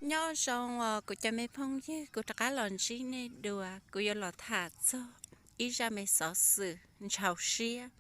Nyob zoo os kuv cov me phooj ywg, kuv rov qab los ntsib nej dua. Kuv yuav los tham txog ib zaj me xov xwm ntshaus siab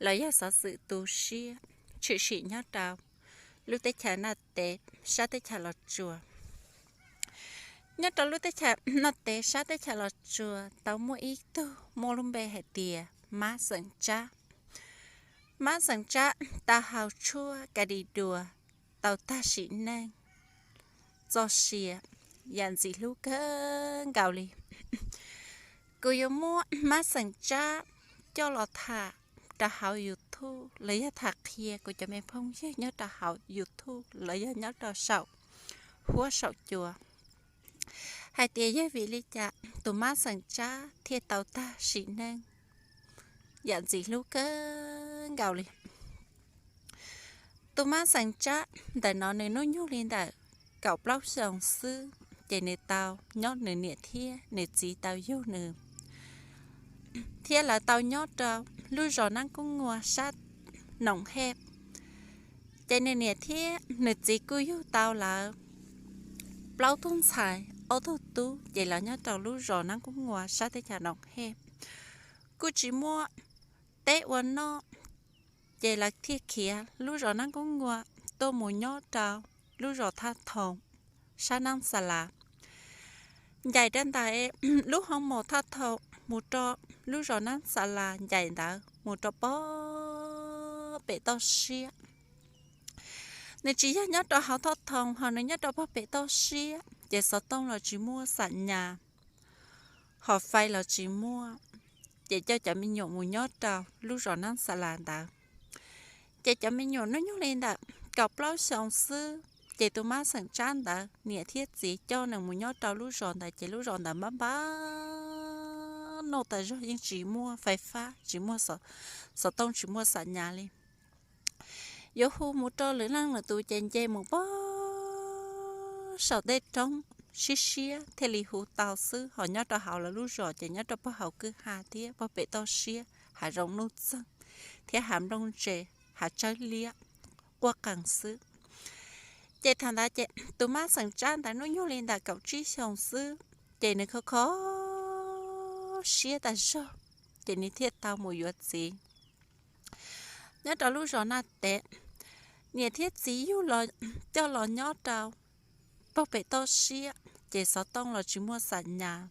los yog xov xwm tu siab tshwm sim nyob rau lub teb chaws Naj Tev sab teb chaws Los Tsuas. Nyob rau lub teb chaws Naj Tev sab teb chaws Los Tsuas tau muaj ib tug muaj lub npe hais tias Mab Xeem Tsab. Mab Xeem Tsab tau haus tshuaj ka di dua tau tag sim neej txoj sia yam ntxim hlub kawg nkaus li. Kuv yuav muab Mab Xeem Tsab coj los tham rau hauv YouTube los yog tham qhia kuv cov me phooj ywg nyob rau hauv YouTube los yog nyob rau saum huab saum cua hais tias yog vim li cas tus Mab Xeem Tsab thiaj tau tag sim neej yam ntxim hlub kawg nkaus li. Tus Mab Xeem Tsab ntawm no nws hnub nyoog li ntawm kaum plaub xyoos xwb, ces nws tau nyob, nws niam thiab nws txiv tau yug nws, thiab lawv tau nyob rau lub zos Nab Koob Nguas sab Noom Hej. Ces nws niam thiab nws txiv kuj yug tau lawv plaub tug ntxhais ob tug tub, ces lawv nyob rau lub zos Nab Koob Nguas sab teb chaws Noom Hej. Kuj tsis muaj teb ua noj, ces lawv thiaj khiav lub zos Nab Koob Nguas tuaj mus nyob rau lub zos Thaj Thoo sab Nab Xa Las. Ncaim rau ntawm lub hoo mos Thaj Thoo mus rau lub zos Nab Xa Las, ncaim ntawd mus rau pob pem toj siab. Nws tsis yog nyob rau hauv Thaj Thoo, ho nws nyob rau pob pem toj siab, ces xov tooj los tsis muaj xam nyas, ho fais los tsis muaj, ces coj cov me nyuam mus nyob rau lub zos Nab Xa Las ntawd. Ces cov me nyuam hnub nyoog li ntawm kaum plaub xyoos xwb, ces tus Mab Xeem Tsab ntawd niam thiab txiv coj nws mus nyob rau lub zos ntawd, ces lub zos ntawd npab npab noj tas zog, yeej tsis muaj fais fab, tsis muaj xov tooj, tsis muaj xam nyas li. Yuav hu mus rau lwm leej lwm tus ces nce mus pog saum tej roob siab siab thiaj li hu tau xwb, ho nyob rau hauv lawv lub zos ces nyob rau pog hauv kwj ha thiab pog pem toj siab, hav zoov nuj txeeg thiab hav nplooj ntse, hav tsawb liab quaj qees xwb. Ces thaum ntawd ces tus Mab Xeem Tsab ntawd hnub nyoog li ntawm kaum tsib xyoos xwb, ces nws kho kho siab tas zog, ces nws thiaj tau mus yuav txiv nyob rau lub zos Naj Tev. Niam thiab txiv yug los, coj los nyob rau pog pem toj siab, ces xov tooj los tsis muaj xam nyas,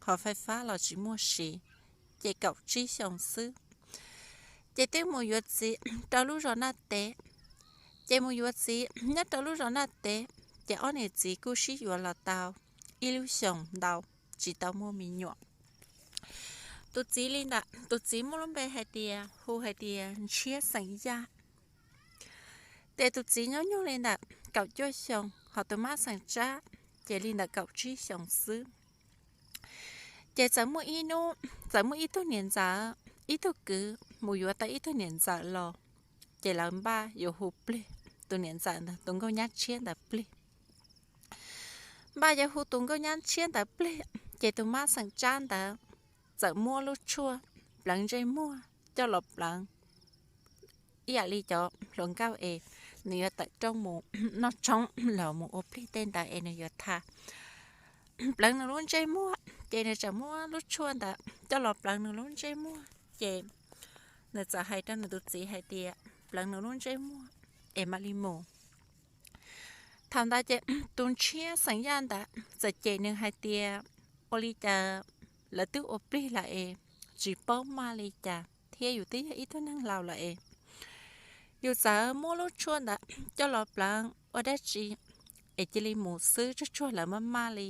ho fais fab los tsis muaj siv, ces kaum tsib xyoos xwb, ces twb mus yuav txiv rau lub zos Naj Tev. Ces mus yuav txiv nyob rau lub zos Naj Tev, ces ob niam txiv kuj sib yuav los tau ib lub xyoos ntau, tsis tau muaj me nyuam. Tus txiv li ntawd, tus txiv muaj lub npe hais tias, hu hais tias Ntshiab xeem Yaj. Ces tus txiv nyob nyoog li ntawm kaum cuaj xyoos, ho tus Mab Xeem Tsab ces li ntawm kaum tsib xyoos xwb. Ces txawm muaj ib hnub, txawm muaj ib tug niam ntxawm, ib tug kwv mus yuav tau ib tug niam ntxawm los, ces lawv npaj yuav hu plig tus niam ntxawm ntawd, tus nkauj nyab tshiab ntawd plig. Npaj yuav hu tus nkauj nyab tshiab ntawd plig, ces tus Mab Xeem Tsab ntawd txawm muab lub tshuaj pleev ntsej muag coj los pleev ib yam li cov hluas nkauj es nws yuav tawm rooj mus noj tshoob los mus ua plig tej ntawd es nws yuav tha pleev nws lub ntsej muag, ces nws txawm muab lub tshuaj ntawd coj los pleev nws lub ntsej muag, ces nws txawm hais rau nws tus txiv hais tias, pleev nws lub ntsej muag es mam li mus. Thaum ntawd ces tus Ntshiab xeem Yaj ntawd txawm cem nws hais tias, ua li cas lawv twb ua plig lawm es tsis paub maj li cas, thiab yus twb yog ib tug neeg laus lawm es yus txawm muab lub tshuaj ntawd coj los pleev ua dab tsi es cia li mus xwb, tsuag tsuag lawv maj maj li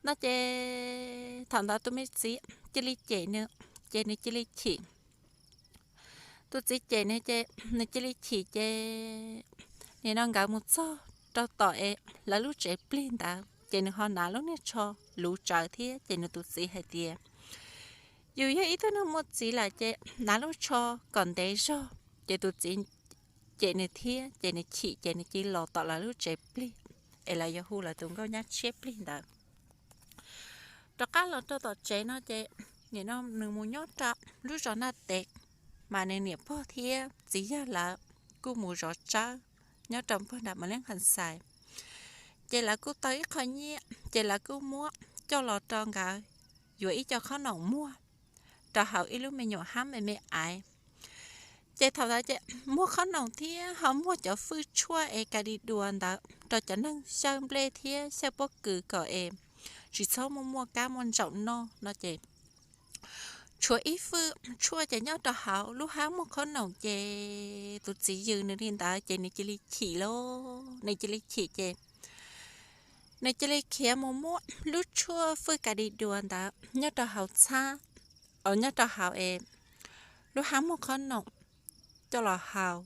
no. Ces thaum ntawd tus me txiv cia li cem nws, ces nws cia li chim. Tus txiv cem nws ces nws cia li chim, ces nim no nkawd mus txog rau tom es lawv lub tsev plig ntawd, ces nws ho hnav lub niag tsho luv tsawv thiab, ces nws tus txiv hais tias, yus yog ib tug neeg muaj txiv lawm ces hnav lub tsho kom ntev zog. Ces tus txiv cem nws thiab, ces nws chim, ces nws cia li los tom lawv lub tsev plig es lawv yuav hu lawv tus nkauj nyab tshiab plig ntawd. Rov qab los rau tom tsev no ces nim no nws mus nyob rau lub zos Naj Tev, mas nws niam pog thiab txiv yawg lawv kuj mus zov tsawb nyob rau pog nram Mos Leej Khas Xais. ces lawv kuj tau ib qho nyiaj ces lawv kuj muab coj los rau nkawd yuav ib co khob noom muag rau hauv ib lub me nyuam hab me me aiv. Ces thaum ntawd ces muag khob noom thiab ho muag cov fwj tshuaj es ka di dua ntawd rau cov neeg xyawb nplej thiab xyawb pob kws kom es tsis txhob muaj muaj kab muaj ntsaum noj no ces tshuav ib fwj tshuaj ces nyob rau hauv lub hab muag khob noom ces tus txiv yws nws li ntawd ces nws cia li chim lauj, nws cia li chim ces nws cia li khiav mus muab lub tshuaj fwj ka di dua ntawd nyob rau hauv txhab, nyob rau hauv es lub hab muag khob noom coj los haus.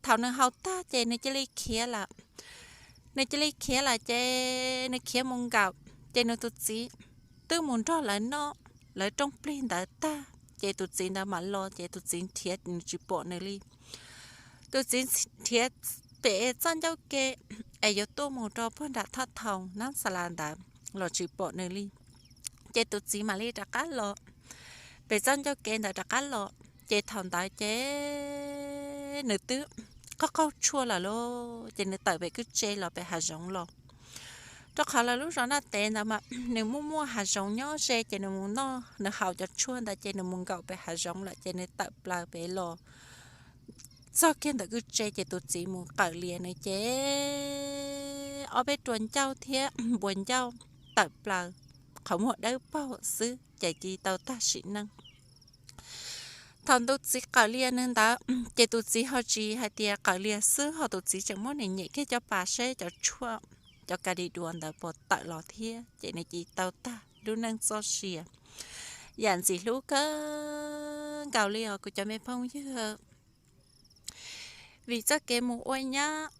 Thaum nws haus tag ces nws cia li khiav lawm. Nws cia li khiav lawm ces nws khiav mus nkaum ces nws tus txiv twb mus nrog lawv noj lawv rooj plig ntawd tag ces tus txiv ntawd mam los ces tus txiv nrhiav nws tsis pom nws li. Tus txiv nrhiav pem txoj ncauj ke es yuav tuaj mus rau puag nram thaj thoo nab xa las ntawd los tsis pom nws li. Ces tus txiv mam li rov qab los pem txoj ncauj ke ntawd rov qab los ces thaum ntawd ces nws twb qaug qaug tshuaj lawm lauj ces nws tawm pem kwj tse los pem hav zoov los. Rau qhov lawv lub zos Naj Tev ntawd mas nws muaj muaj hav zoov nyob ze ces nws mus noj nws haus cov tshuaj ntawd ces nws mus nkaum pem hav zoov lawm ces nws tawm plaws pem los txog kiag ntawm kwj tse ces tus txiv mus qawm lias nws ces ob peb rua ncauj thiab npua ncauj tawm plaws qhov muag dawb paug xwb ces cia li tau tag sim neej. Thaum tus txiv qawm lias nws ntawd ces tus txiv ho tsis hais tias qawm lias xwb ho tus txiv tseem muab nws nyem kiag cov pas seb cov tshuaj cov ka di dua ntawd puas tawm los thiab ces nws cia li tau tag lub neej txoj sia. Yam ntxim hlub kawg nkaus li os kuv cov me phooj ywg. Vim txoj kev mus ua nyab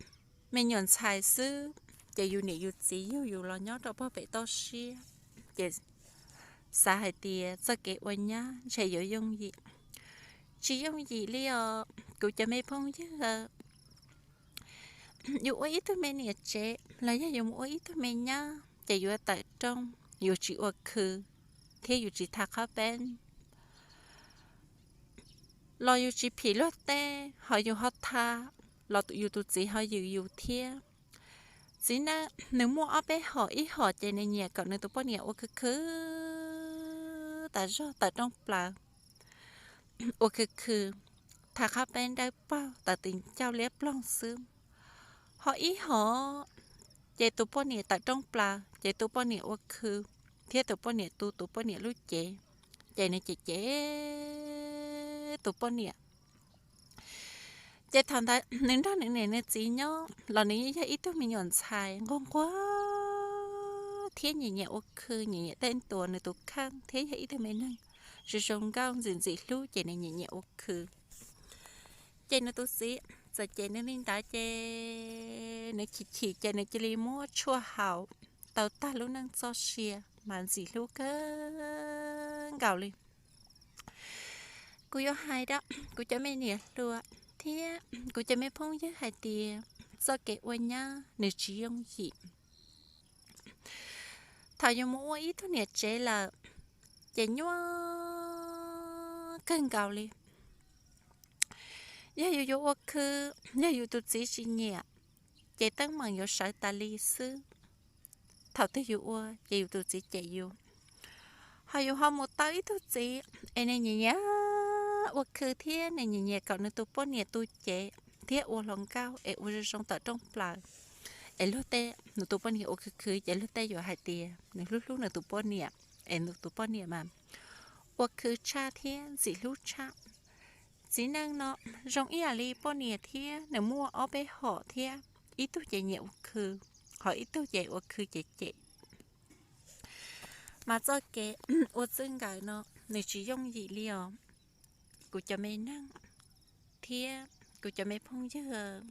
me nyuam ntxhais xwb ces yus niam yus txiv yug yus los nyob rau puag pem toj siab ces xav hais tias txoj kev ua nyab ntshe yuav yooj yim. Tsis yooj yim li os kuv cov me phooj ywg. Yus ua ib tug me niam tsev los yog yus mus ua ib tug me nyab ces yuav tawm rooj, yus tsis ua khw thiab yus tsis tha qhob peeb los yus tsis phim luag tej, ho yus ho tha los yus tus txiv ho yws yus thiab. Txiv neej nws muaj ob peb hom, ib hom ces nws nyiam kom nws tus poj niam ua khw khw tas zog tawm rooj plaws, ua khw khw, tha qhob peeb dawb paug, taws tis ncauj liab ploog xwb. Ho ib hom ces tus poj niam tawm rooj plaws ces tus poj niam ua khw thiab tus poj niam tu tus poj niam lub cev, ces nws cem cem tus poj niam. Ces thaum ntawd nws nrog nws niam nws txiv nyob los nws yeej yog ib tug me nyuam ntxhais nquag nquag thiab nyiam nyiam ua khw, nyiam nyiam tej ntuas nws tus kheej thiab yog ib tug me neeg zoo zoo nkauj ntxim ntxim hlub ces nws nyiam nyiam ua khw. Ces nws tus txiv txawm cem nws li ntawd ces nws chim chim ces nws cia li muab tshuaj haus tau tag lub neej txoj sia mas ntxim hlub kawg nkaus li. Kuv yuav hais rau kuv cov me niam hluas thiab kuv cov me phooj ywg hais tias txoj kev ua nyab nws tsis yooj yim. Thaum yus mus ua ib tug niam tsev lawm ces nyuaj kawg nkaus li. Yog yus yuav ua khw, yog yus tus txiv tsis nyiam ces teeb meem yuav sawv tas li xwb. Thaum twg yus ua ces yus tus txiv cem yus. Ho yus ho mus tau ib tug txiv es nws nyiam nyiam ua khw thiab nws nyiam nyiam kom nws tus poj niam tu cev thiab ua hluas nkauj es ua zoo zoo tawm rooj plaws, es luag tej nws tus poj niam ua khw khw ces luag tej yuav hais tias nws hlub hlub nws tus poj niam, es nws tus poj niam mas ua khw tshaj thiab ntxim hlub tshaj. Txiv neej no zoo ib yam li poj niam thiab, nws muaj ob peb hom thiab, ib tug ces nyiam ua khw, ho ib tug ces ua khw ces cem. Mas txoj kev ua txij nkawm no nws tsis yooj yim li os kuv cov me neeg thiab kuv cov me phooj ywg.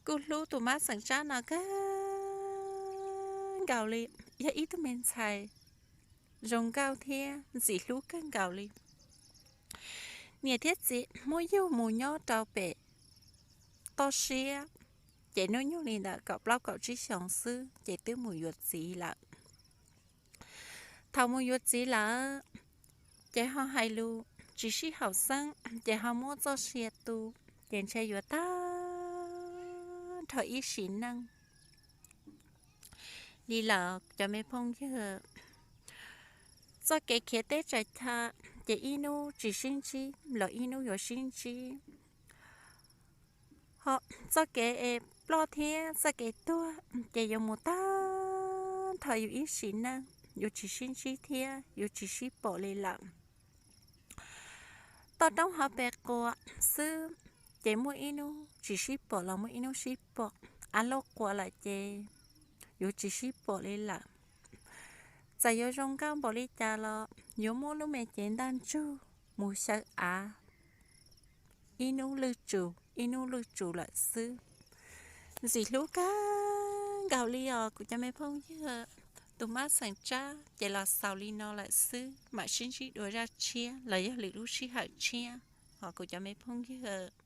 Kuv hlub tus mab xeem Tsab no kawg nkaus li, yog ib tug me ntxhais zoo nkauj thiab ntxim hlub kawg nkaus li. Niam thiab txiv muab yug mus nyob rau pem toj siab, ces hnub nyoog li ntawm kaum plaub kaum tsib xyoos xwb ces twb mus yuav txiv lawm. Thaum mus yuav txiv lawm, ces ho hais lus tsis sib haum xeeb, ces ho muab txoj sia tu, ces ntshe yuav tag nrho ib sim neej. li lawm cov me phooj ywg. Txoj kev khiav teb tsaws chaw ces ib hnub tsis sib ntsib los ib hnub yuav sib ntsib. Ho txoj kev es ploj thiab txoj kev tuag ces yuav mus tag nrho yus ib sim neej, yuav tsis sib ntsib thiab yuav tsis sib pom li lawm. Toj roob hauv pes quas xwb ces muaj ib hnub tsis sib pom los muaj ib hnub sib pom. Av lauj quas lawm ces yuav tsis sib pom li lawm. Txawm yuav zoo nkauj npaum li cas los yuav muab lub me cev ntaj ntsug mus xyaw av, ib hnub lwj tsum ib hnub lwj tsum lawm xwb. Ntxim hlub kawg nkaus li os kuv cov me phooj ywg. Tus mab xeem Tsab ces los xaus li no lawm xwb, mam sib ntsib dua zaj tshiab los yog lwm lub sij hawm tshiab os kuv cov me phooj ywg.